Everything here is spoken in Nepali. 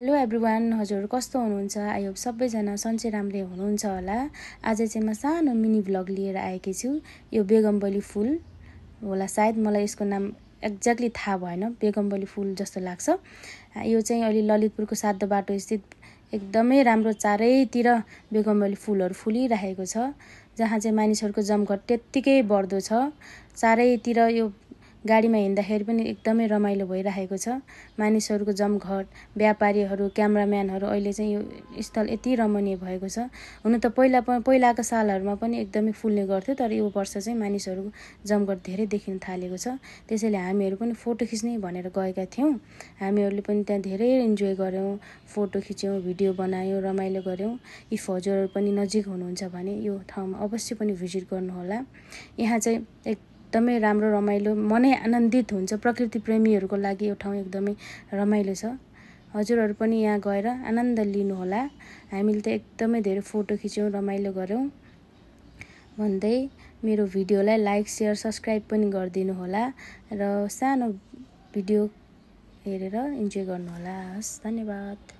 हेलो एभ्रिवान, हजुर कस्तो हुनुहुन्छ? आई होप सबैजना सन्चै राम्रै हुनुहुन्छ होला। आज चाहिँ म सानो मिनी भ्लग लिएर आएकी छु। यो बेगमबली फुल होला, सायद मलाई यसको नाम एक्ज्याक्टली थाहा भएन, बेगमबली फुल जस्तो लाग्छ। यो चाहिँ अहिले ललितपुरको सातो बाटो स्थित एकदमै राम्रो चारैतिर बेगमबली फुलहरू फुलिरहेको छ, जहाँ चाहिँ मानिसहरूको जमघट त्यत्तिकै बढ्दो छ। चारैतिर यो गाडीमा हिँड्दाखेरि पनि एकदमै रमाइलो भइरहेको छ। मानिसहरूको जमघट, व्यापारीहरू, क्यामेराम्यानहरू, अहिले चाहिँ यो स्थल यति रमणीय भएको छ। हुन त पहिलाका सालहरूमा पनि एकदमै फुल्ने गर्थ्यो, तर यो वर्ष चाहिँ मानिसहरूको जमघट धेरै देखिन थालेको छ। त्यसैले हामीहरू पनि फोटो खिच्ने भनेर गएका थियौँ। हामीहरूले पनि त्यहाँ धेरै इन्जोय गऱ्यौँ, फोटो खिच्यौँ, भिडियो बनायौँ, रमाइलो गऱ्यौँ। इफ हजुरहरू पनि नजिक हुनुहुन्छ भने यो ठाउँमा अवश्य पनि भिजिट गर्नुहोला। यहाँ चाहिँ एकदमै राम्रो, रमाइलो, मनै आनन्दित हुन्छ। प्रकृति प्रेमीहरूको लागि यो ठाउँ एकदमै रमाइलो छ। हजुरहरू पनि यहाँ गएर आनन्द लिनुहोला। हामीले त एकदमै धेरै फोटो खिच्यौँ, रमाइलो गऱ्यौँ भन्दै मेरो भिडियोलाई लाइक, सेयर, सब्सक्राइब पनि गरिदिनु होला र सानो भिडियो हेरेर इन्जोय गर्नुहोला। हस्, धन्यवाद।